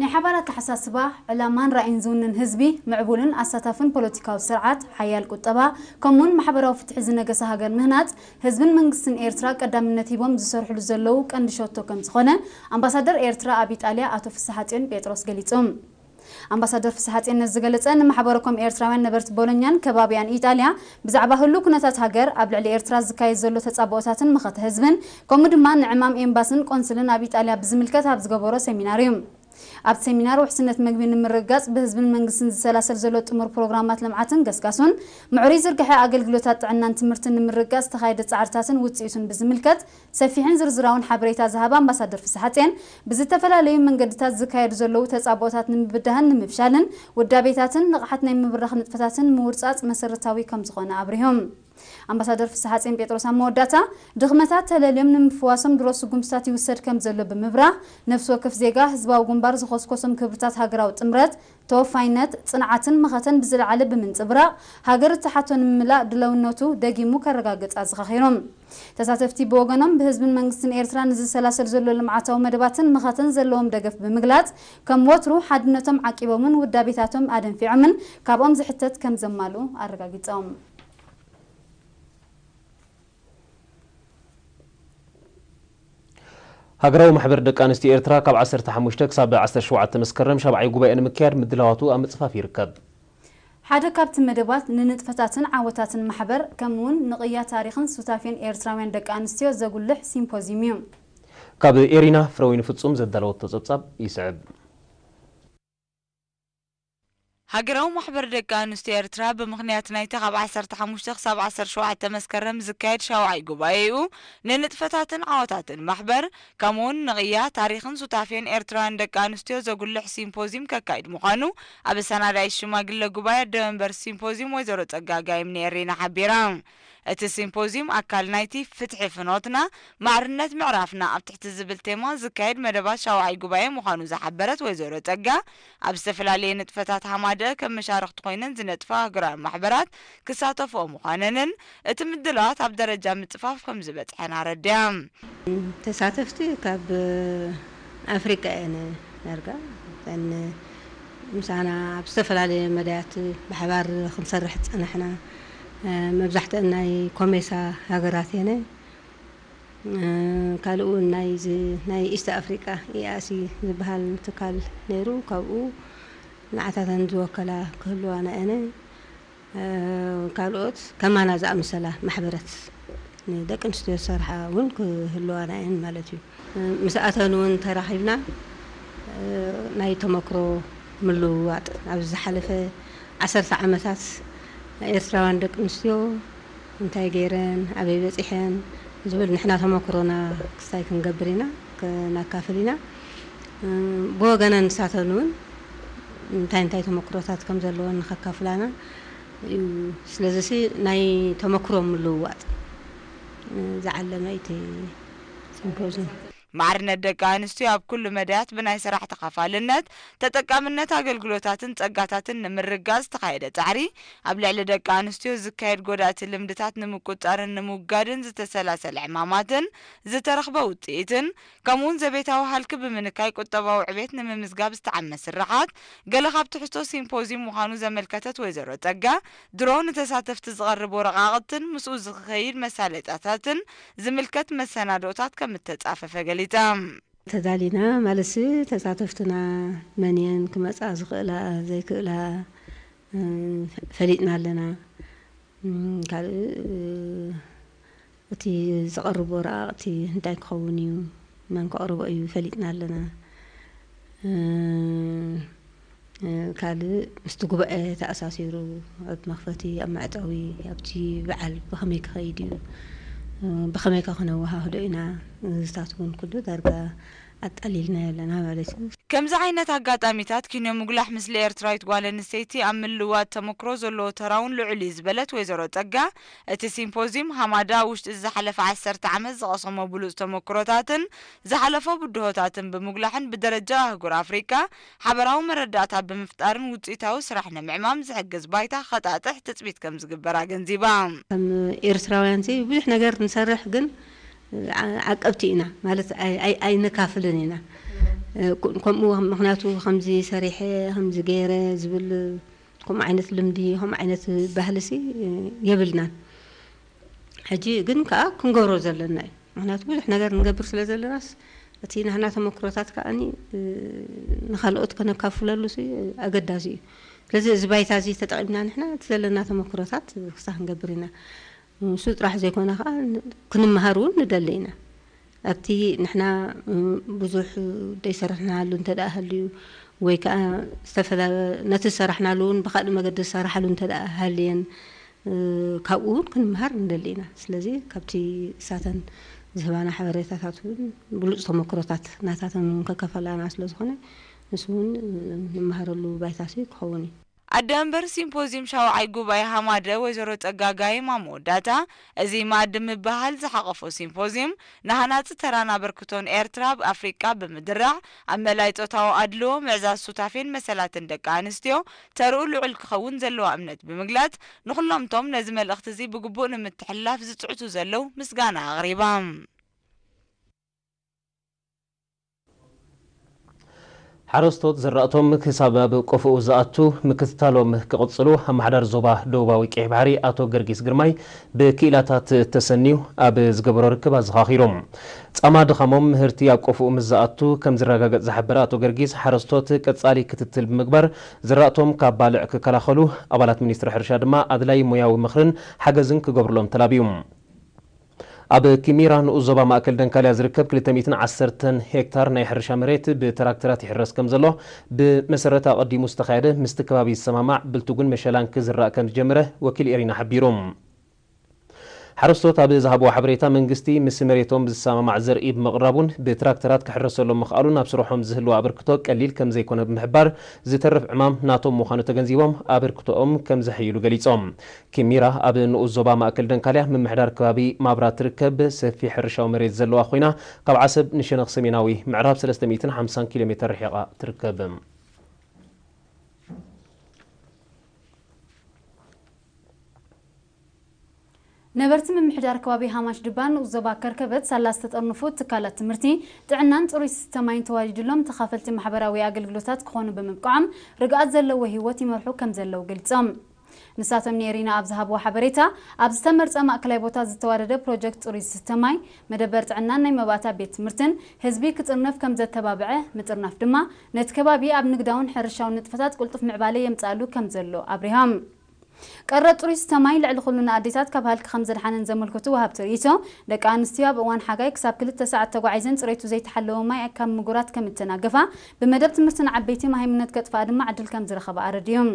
ናይ ሓባር ኣተሓሳስባ፣ ዕላማን ራእይን ዝውንን ህዝቢ፣ ምዕቡልን ኣሳታፍን ፖለቲካዊ ስርዓት፣ ሓያል ቁጠባ፣ ከምኡውን ማሕበራዊ ፍትሒ ዝነገሰ ሃገር ምህናጽ፣ ህዝብን መንግስትን ኤርትራ ቀዳምነት ሂቦም ዝሰርሕሉ ዘለዉ ቀንዲ ሸቶ ከም ዝኾነ ኣምባሳደር ኤርትራ ኣብ ኢጣልያ ኣቶ ፍስሓጽዮን ጴጥሮስ ገሊጹ። ኣምባሳደር ፍስሓጽዮን ነዚ ዝገለጸ ንማሕበረኮም ኤርትራውያን ነበርቲ ቦሎኛን ከባቢኣን ኢጣልያ ብዛዕባ ህሉው ኩነታት ሃገር፣ ኣብ ልዕሊ ኤርትራ ዝካየድ ዘሎ ተጻብኦታትን መኸተ ህዝብን፣ ከምኡ ድማ ንዕማም ኤምባስን ቆንስልን ኣብ ኢጣልያ ብዝምልከት ኣብ ዝገበሮ ሰሚናር እዩ። ኣብቲ ሰሚናር ውሕስነት መግቢ ንምርግጋጽ ብህዝብን መንግስትን ዝሰላሰል ዘሎ ጥሙር ፕሮግራማት ልምዓትን ገስጋሱን፣ ምዕሩይ ዝርግሐ ኣገልግሎታት ጥዕናን ትምህርትን ንምርግጋጽ ዝተኻየደ ጻዕርታትን ውጽኢቱን ብዝምልከት ሰፊሕን ዝርዝራውን ሓበሬታ ዝሃበ ኣምባሳደር ፍስሓጽዮን፣ ብዝተፈላለዩ መንገድታት ዝካየዱ ዘለዉ ተጻብኦታት ንምብዳህን ንምፍሻልን ውዳቤታትን ንቕሓት ናይ ምብራኽ ንጥፈታትን ምውርጻጽ መሰረታዊ ከም ዝኾነ ኣብሪሆም። ኣምባሳደር ፍስሓጽዮን ጴጥሮስ ኣብ መወዳእታ፣ ድኽመታት ተለልዮም ንምፍዋሶም ድሮ ስጉምትታት ይውሰድ ከም ዘሎ ብምብራህ፣ ነፍሲ ወከፍ ዜጋ ህዝባዊ ግንባር ዝኾስኮሶም ክብርታት ሃገራዊ ጥምረት፣ ተወፋይነት፣ ጽንዓትን መኸተን ብዝለዓለ ብምንጽብራቕ፣ ሃገር እትሓቶ ንምምላእ ድለውነቱ ደጊሙ ከረጋግጽ ኣዘኻኺሮም። ተሳተፍቲ ብወገኖም ብህዝብን መንግስትን ኤርትራ ንዝሰላሰል ዘሎ ልምዓታዊ መደባትን መኸተን ዘለዎም ደገፍ ብምግላጽ፣ ከም ወትሩ ሓድነቶም ዓቂቦምን ውዳቤታቶም ኣደንፊዖምን ካብኦም ዝሕተት ከም ዘማልኡ ኣረጋጊጾም። ሃገራዊ ማሕበር ደቂ ኣንስትዮ ኤርትራ ካብ ዓሰርተ ሓሙሽተ ክሳብ ዓሰርተ ሸውዓተ መስከረም ሻብዓይ ጉባኤ ንምክያድ ምድላዋቱ ኣብ ምጽፋፍ ይርከብ። ሓደ ካብቲ መደባት ንንጥፈታትን ዓወታትን ማሕበር ከምኡውን ንቕያ ታሪኽን ሱታፌን ኤርትራውያን ደቂ ኣንስትዮ ዘጉልሕ ሲምፖዚም እዩ። ካብ ኤሪና ፍረወይኒ ፍጹም ዘዳለወቶ ጸብጻብ ይስዕብ። ሃገራዊ ማሕበር ደቂ ኣንስትዮ ኤርትራ ብምኽንያት ናይቲ ካብ ዓሰርተ ሓሙሽተ ክሳብ ዓሰርተ ሸውዓተ መስከረም ዝካየድ ሻውዓይ ጉባኤኡ ንንጥፈታትን ዓወታትን ማሕበር ከምኡውን ንቕያ ታሪኽን ሱታፌን ኤርትራውያን ደቂ ኣንስትዮ ዘጉልሕ ሲምፖዚም ከካይድ ምዃኑ ኣብ ኣሰናዳኢት ሽማግለ ጉባኤ ኣደመንበር ሲምፖዚም ወይዘሮ ጸጋ ጋይም ንኤሪና ሓቢራ። እቲ ሲምፖዚም ኣካል ናይቲ ፍትሒ ፍኖትና ማዕርነት ምዕራፍና ኣብ ትሕቲ ዝብል ቴማ ዝካየድ መደባት ሻውዓይ ጉባኤ ምዃኑ ዝሓበረት ወይዘሮ ጸጋ፣ ኣብ ዝተፈላለየ ንጥፈታት ሃማደአ ከም መሻርኽቲ ኮይነን ዝነጥፋ ኣህጉራውያን ማሕበራት ክሳተፍኦ ምዃነንን እቲ ምድላዋት ኣብ ደረጃ ምጽፋፍ ከም ዝበጽሐን ኣረዲኣ። ተሳተፍቲ ካብ ኣፍሪቃ እየን ዳርጋ እተን ምሳና ኣብ ዝተፈላለየ መዳያት ብሓባር ክንሰርሕ ዝጸናሕና። መብዛሕትአን ናይ ኮሜሳ ሃገራት እየን። ካልእ እውን ናይ ኢስት ኣፍሪቃ ኢኣሲ ዝበሃል ትካል ነይሩ። ካብኡ ንዓታተን ዝወከላ ክህልዋና እየን። ካልኦት ከማና ዝኣመሰላ ማሕበረት ንደቂ ኣንስትዮ ዝሰርሓ እውን ክህልዋና እየን ማለት እዩ። ምስ ኣተን እውን ተራኺብና ናይ ተመክሮ ምልውዋጥ፣ ኣብዚ ዝሓለፈ ዓሰርተ ዓመታት ኤርትራውያን ደቂ ኣንስትዮ እንታይ ገይረን፣ ኣበይ በጺሐን ዝብል ንሕና ተመክሮና ክስታይ ክንገብር ኢና፣ ከናካፍል ኢና። ብወገነን ንሳተን እውን እንታይ እንታይ ተመክሮታት ከም ዘለወን ንኸካፍላና እዩ። ስለዚሲ ናይ ተመክሮ ምልውዋጥ ዝዓለመ እቲ ሲምፖዝዩም። ማዕርነት ደቂ ኣንስትዮ ኣብ ኩሉ መዳያት ብናይ ስራሕ ተኻፋልነት፣ ተጠቃምነት ኣገልግሎታትን ጸጋታትን ንምርጋጽ ዝተኻየደ ጻዕሪ፣ ኣብ ልዕሊ ደቂ ኣንስትዮ ዝካየድ ጎዳእቲ ልምድታት ንምቁጻርን ንምውጋድን ዝተሰላሰለ ዕማማትን ዝተረኽበ ውጽኢትን፣ ከምኡውን ዘቤታዊ ሃልኪ ብምንካይ ቁጠባዊ ዕቤት ንምምዝጋብ ዝተዓመ ስርሓት፣ ገለ ካብ ትሕዝቶ ሲምፖዝዩም ምዃኑ ዘመልከተት ወይዘሮ ጸጋ፣ ድሮ ንተሳተፍቲ ዝቐርብ ወረቓቕትን ምስኡ ዝኸይድ መሳለጥያታትን ዝምልከት መሰናድኦታት ከም እተጻፈፈ ገሊጻ። ተዳሊና ማለትሲ ተሳተፍትና መን እየን ክመጻ ዝኽእላ ዘይክእላ ፈሊጥና ኣለና። ካልእ እቲ ዝቐርብ ወረቓቕቲ እንታይ ክኸውን እዩ፣ መን ከቕርቦ እዩ ፈሊጥና ኣለና። ካልእ ምስቲ ጉባኤ ተኣሳሲሩ ኣብ መኽፈቲ፣ ኣብ መዕጸዊ፣ ኣብቲ በዓል ብኸመይ ክኸይድ እዩ፣ ብኸመይ ከ ክነወሃህዶ ኢና፣ እዚታት እውን ኩሉ ዳርጋ ኣጣሊልናዮ ኣለና ማለት እዩ። ከምዚ ዓይነት ኣጋጣሚታት ኪኖ ምጉላሕ ምስሊ ኤርትራዊት ጓል ኣንስተይቲ ኣብ ምልውዋጥ ተመክሮ ዘለዎ ተራውን ልዑል እዩ ዝበለት ወይዘሮ ጸጋ፣ እቲ ሲምፖዝዩም ሃማዳ ኣብ ውሽጢ እዚ ዝሓለፈ ዓሰርተ ዓመት ዝቐሰሞ ብሉጽ ተመክሮታትን ዝሓለፎ ብድሆታትን ብምጉላሕን ብደረጃ ኣህጉር ኣፍሪቃ ሓበራዊ መረዳእታ ብምፍጣርን ውጽኢታዊ ስራሕ ንምዕማም ዝሕግዝ ባይታ ከጣጥሕ ትጽቢት ከም ዝግበር ኣገንዚባ። ከም ኤርትራውያን ብዙሕ ነገር ንሰርሕ ግን ዓቀብቲ ኢና ማለት ኣይነካፍልን ኢና። እ፣ ኩ-፣ ከምኡ ምኽንያቱ ከምዚ ሰሪሐ፣ ከምዚ ገይረ ዝብል ከምኡ ዓይነት ልምዲ፣ ከምኡ ዓይነት ባህልሲ፣ እ፣ የብልናን። ሕጂ ግን ከኣ ክንገብሮ ዘለና እዩ። ምኽንያቱ ብዙሕ ነገር ንገብር ስለ ዘለናስ፣ እቲ ናህና ተመክሮታት ከኣኒ፣ እ፣ ንኻልኦት ከነካፍለሉሲ ኣገዳሲ እዩ። ስለዚ እዚ ባይታ እዚ ተጠቒምና ንሕና እቲ ዘለና ተመክሮታት ክሳ ክንገብር ኢና። ንሱ ጥራሕ ዘይኮነ ከኣ ን-፣ ክንመሃር እውን ንደሊ ኢና። ኣብቲ ንሕና፣ እ፣ ብዙሕ ዘይሰራሕናሉ እንተ ደኣ ሃልዩ፣ ወይ ከኣ ዝተፈላ-፣ ነቲ ዝሰራሕናሉ እውን ብኻልእ መገዲ ዝሰራሓሉ እንተ ደኣ ሃልየን፣ እ፣ ካብኡ እውን ክንመሃር ንደሊ ኢና። ስለዚ ካብቲ እሳተን ዝህባና ሓበሬታታት እውን ብሉጽ ተመክሮታት ናታተን እውን ከከፈላና ስለ ዝኾነ፣ ንሱ እውን፣ እ፣ ንመሃረሉ ባይታሲ ክኸውን እዩ። ኣደ መንበር ሲምፖዝዩም ሻውዓይ ጉባኤ ሃማደ ወይዘሮ ጸጋጋይ ማሞ ወዳታ፣ እዚ መኣዲ ምብህሃል ዝሓቐፎ ሲምፖዝዩም ንሃናጺ ተራን ኣበርክቶን ኤርትራ ኣብ ኣፍሪቃ ብምድራዕ፣ ኣብ መላይ ጾታዊ ኣድልዎ፣ ምዕዛዝ ሱታፌን መሰላትን ደቂ ኣንስትዮ ተርኡ ልዑል ክኸውን ዘለዋ እምነት ብምግላጽ፣ ንኹሎምቶም ነዚ መልእኽቲ እዚ ብግቡእ ንምትሕልላፍ ዝጽዕቱ ዘለዉ ምስጋና ኣቕሪባ። ሓረስቶት ዝራእቶም ክሳብ ኣብ ቆፎኡ ዝኣቱ ምክትታሎም ክቕጽሉ ኣመሓዳሪ ዞባ ደቡባዊ ቀይሕ ባሕሪ ኣቶ ገርጊስ ግርማይ ብክኢላታት ተሰንዩ ኣብ ዝገበሮ ርክብ ኣዘኻኺሮም። ጻማ ድኻሞም ምህርቲ ኣብ ቆፎኡ ምስ ዝኣቱ ከም ዝረጋገጽ ዝሓበረ ኣቶ ገርጊስ፣ ሓረስቶት ቀጻሊ ክትትል ብምግባር ዝራእቶም ካብ ባልዕ ክከላኸሉ፣ ኣባላት ሚኒስትሪ ሕርሻ ድማ ኣድላዪ ሞያዊ ምኽርን ሓገዝን ክገብሩሎም ተላብዩ። ኣብ ኪሚራ ንኡስ ዞባ ማእከል ደንካልያ ዝርከብ ክልተ ሚእትን ዓሰርተን ሄክታር ናይ ሕርሻ መሬት ብትራክተራት ይሕረስ ከም ዘሎ፣ ብመሰረት ኣቐዲሙ ዝተኻየደ ምስቲ ከባቢ ዝሰማማዕ ብልትጉን መሸላን ክዝራእ ከም ዝጀመረ ወኪል ኤሪና ሓቢሩ። ሓረስቶት ኣብ ዝሃብዎ ሓበሬታ፣ መንግስቲ ምስ መሬቶም ዝሰማማዕ ዘርኢ ብምቕራቡን ብትራክተራት ክሕረሰሎም ምኽኣሉን ኣብ ስርሖም ዝህልዎ ኣበርክቶ ቀሊል ከም ዘይኮነ ብምሕባር፣ ዝተርፍ ዕማም ናቶም ምዃኑ ተገንዚቦም ኣበርክቶኦም ከም ዘሐይሉ ገሊጾም። ኪሚራ ኣብ ንኡስ ዞባ ማእከል ደንካልያ ምምሕዳር ከባቢ ማብራ ትርከብ ሰፊሕ ሕርሻዊ መሬት ዘለዋ ኮይና፣ ካብ ዓሰብ ንሸነኽ ሰሜናዊ ምዕራብ ሰለስተ ሚእትን ሓምሳን ኪሎ ሜተር ርሒቓ ትርከብ። ነበርቲ ምምሕዳር ከባቢ ሃማሽ ድባ ንኡስ ዞባ ከርከበት ሳላ ዝተጠርንፉ ትካላት ትምህርቲ፣ ጥዕናን ጽሩይ ዝስተ ማይን ተዋዲድሎም ተኻፈልቲ ማሕበራዊ ኣገልግሎታት ክኾኑ ብምብቅዖም፣ ርግኣት ዘለዎ ህይወት ይመርሑ ከም ዘለዉ ገሊጾም። ንሳቶም ንኤሪና ኣብ ዝሃብዎ ሓበሬታ፣ ኣብ ዝተመርጸ ማእከላይ ቦታ ዝተዋደደ ፕሮጀክት ጽሩይ ዝስተ ማይ፣ መደበር ጥዕናን ናይ መባእታ ቤት ትምህርትን ህዝቢ ክጥርነፍ ከም ዘተባብዐ፣ ምጥርናፍ ድማ ነቲ ከባቢ ኣብ ንግዳውን ሕርሻውን ንጥፈታት ቅልጡፍ ምዕባለ የምጽኣሉ ከም ዘሎ ኣብሪሆም። ቀረብ ጽሩይ ዝስተ ማይ ልዕሊ ኩሉ ንኣዴታት ካብ ሃልኪ ከም ዘድሓነን ዘመልከቱ ወሃብቲ ርእይቶ፣ ደቂ ኣንስትዮ ኣብ እዋን ሓጋይ ክሳብ ክልተ ሰዓት ተጓዒዘን ጽሬቱ ዘይተሓለወ ማይ ካብ ምጉራት ከም እተናገፋ፣ ብመደብ ትምህርቲ ንዓበይቲ መሃይምነት ከጥፍኣ ድማ ዕድል ከም ዝረኸባ ኣረዲኦም።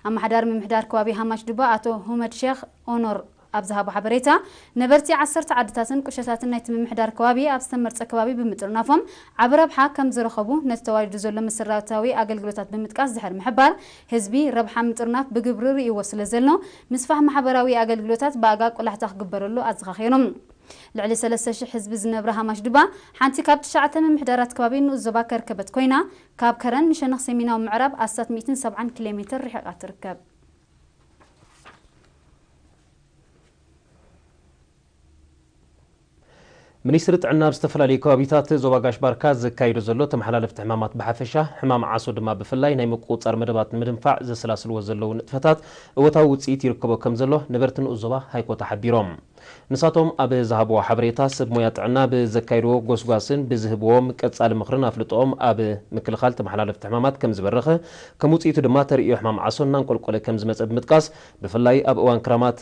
ኣመሓዳሪ ምምሕዳር ከባቢ ሃማሽ ዱባ ኣቶ ሁመድ ሼኽ ኦኖር ኣብ ዝሃቦ ሓበሬታ፣ ነበርቲ ዓሰርተ ዓድታትን ቁሸታትን ናይቲ ምምሕዳር ከባቢ ኣብ ዝተመርጸ ከባቢ ብምጥርናፎም ዓቢ ረብሓ ከም ዝረኸቡ ነቲ ተዋዲዱ ዘሎ መሰረታዊ ኣገልግሎታት ብምጥቃስ ድሕሪ ምሕባር፣ ህዝቢ ረብሓ ምጥርናፍ ብግብሪ ርእይዎ ስለ ዘሎ፣ ምስፋሕ ማሕበራዊ ኣገልግሎታት ብኣጋ ቆላሕታ ክግበረሉ ኣዘኻኺሮም። ልዕሊ ሰለስተ ሽሕ ህዝቢ ዝነብራ ሃማሽ ዱባ፣ ሓንቲ ካብ ትሽዓተ ምምሕዳራት ከባቢ ንኡስ ዞባ ከርከበት ኮይና፣ ካብ ከረን ንሸነኽ ሰሜናዊ ምዕራብ ኣስታት ሚእትን ሰብዓን ኪሎ ሜተር ርሒቓ ትርከብ። ሚኒስትሪ ጥዕና ኣብ ዝተፈላለዩ ከባቢታት ዞባ ጋሽ ባርካ ዘካይዶ ዘሎ ተመሓላለፍቲ ሕማማት ብሓፈሻ፣ ሕማም ዓሶ ድማ ብፍላይ ናይ ምቁጽጻር መደባት ንምድንፋዕ ዘሰላስልዎ ዘለዉ ንጥፈታት እወታዊ ውጽኢት ይርከቦ ከም ዘሎ ነበርቲ ንኡስ ዞባ ሃይኮታ ሓቢሮም። ንሳቶም ኣብ ዝሃብዎ ሓበሬታ፣ ሰብ ሞያ ጥዕና ብዘካይድዎ ጎስጓስን ብዝህብዎም ቀጻሊ ምኽርን ኣፍልጦኦም ኣብ ምክልኻል ተመሓላለፍቲ ሕማማት ከም ዝበረኸ፣ ከም ውጽኢቱ ድማ ተርእዮ ሕማም ዓሶ እናንቆልቆለ ከም ዝመጸ ብምጥቃስ፣ ብፍላይ ኣብ እዋን ክራማት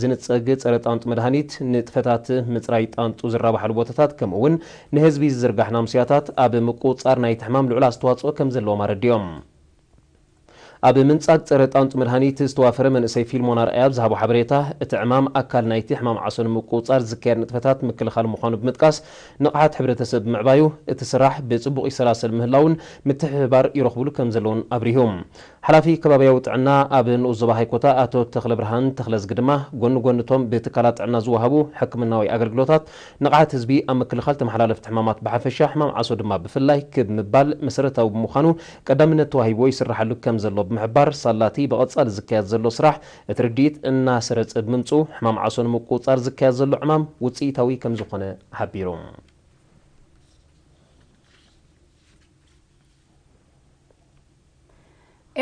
ዝንጸግ ጸረ ጣንጡ መድሃኒት ንጥፈታት ምጽራይ ጣንጡ ዝራባሓሉ ቦታታት፣ ከምኡ እውን ንህዝቢ ዝዝርጋሕ ናምስያታት ኣብ ምቁጽጻር ናይቲ ሕማም ልዑል ኣስተዋጽኦ ከም ዘለዎም ኣረዲኦም። ኣብ ምንጻግ ጸረ ጣንጡ መድሃኒት ዝተዋፈረ መንእሰይ ፊልሞን ኣርኣያ ኣብ ዝሃቦ ሓበሬታ፣ እቲ ዕማም ኣካል ናይቲ ሕማም ዓሶ ንምቁጽጻር ዝካየድ ንጥፈታት ምክልኻል ምዃኑ ብምጥቃስ፣ ንቕሓት ሕብረተሰብ ብምዕባዩ፣ እቲ ስራሕ ብጽቡቕ ይሰላሰል ምህላውን ምትሕብባር ይረኽብሉ ከም ዘለውን ኣብሪሁ። ሓላፊ ከባብያዊ ጥዕና ኣብ ንኡስ ዞባ ሃይኮታ ኣቶ ተኽለብርሃን ተኽለዝጊ ድማ፣ ጎኒ ጎኒ እቶም ብትካላት ጥዕና ዝወሃቡ ሕክምናዊ ኣገልግሎታት፣ ንቕሓት ህዝቢ ኣብ ምክልኻል ተመሓላለፍቲ ሕማማት ብሓፈሻ፣ ሕማም ዓሶ ድማ ብፍላይ ክብ ምባል መሰረታዊ ብምዃኑ፣ ቀዳምነት ተዋሂብዎ ይስራሓሉ ከም ዘሎ ብምሕባር፣ ሳላቲ ብቐጻሊ ዝካየድ ዘሎ ስራሕ እቲ ርድኢት እናሰረጸ ብምምጽኡ፣ ሕማም ዓሶ ንምቁጽጻር ዝካየድ ዘሎ ዕማም ውጽኢታዊ ከም ዝኾነ ሓቢሩ።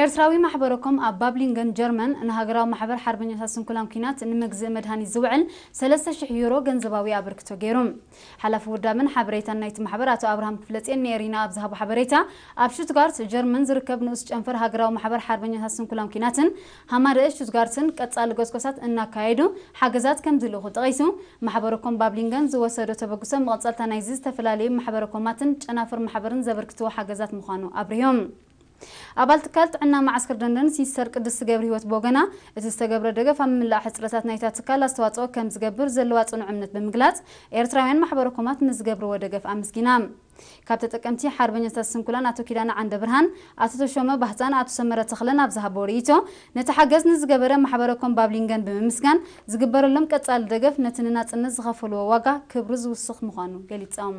ኤርትራዊ ማሕበረኮም ኣብ ባብሊንገን ጀርመን ንሃገራዊ ማሕበር ሓርበኛታት ስንኩላን ኲናት ንምግዝእ መድሃኒት ዝውዕል ሰለስተ ሽሕ ዩሮ ገንዘባዊ ኣበርክቶ ገይሩ። ሓላፊ ውዳብን ሓበሬታን ናይቲ ማሕበር ኣቶ ኣብርሃም ክፍለጽዮን ንኤሪና ኣብ ዝሃቦ ሓበሬታ፣ ኣብ ሽቱትጋርት ጀርመን ዝርከብ ንኡስ ጨንፈር ሃገራዊ ማሕበር ሓርበኛታት ስንኩላን ኲናትን ሃማደአ ሽቱትጋርትን ቀጻሊ ጎስጎሳት እናካየዱ ሓገዛት ከም ዝልእኹ ጠቒሱ፣ ማሕበረኮም ባብሊንገን ዝወሰዶ ተበግሶ መቐጸልታ ናይዚ ዝተፈላለዩ ማሕበረኮማትን ጨናፍር ማሕበርን ዘበርክትዎ ሓገዛት ምዃኑ ኣብሪሆም። ኣባል ትካል ጥዕና መዓስከር ደንደን ሲስተር ቅድስቲ ገብረ ህይወት ቦገና፣ እቲ ዝተገብረ ደገፍ ኣብ ምላእ ሕጽረታት ናይታ ትካል ኣስተዋጽኦ ከም ዝገብር ዘለዋ ጽኑዕ እምነት ብምግላጽ፣ ኤርትራውያን ማሕበረኮማት ንዝገብርዎ ደገፍ ኣመስጊና። ካብ ተጠቀምቲ ሓርበኛታት ስንኩላን ኣቶ ኪዳነ ዓንደ ብርሃን፣ ኣቶ ተሾመ ባህታን ኣቶ ሰመረ ተኽለን ኣብ ዝሃቦ ርእይቶ፣ ነቲ ሓገዝ ንዝገበረ ማሕበረኮም ባብሊንገን ብምምስጋን፣ ዝግበረሎም ቀጻሊ ደገፍ ነቲ ንናጽነት ዝኸፈልዎ ዋጋ ክብሩ ዝውስኽ ምዃኑ ገሊጾም።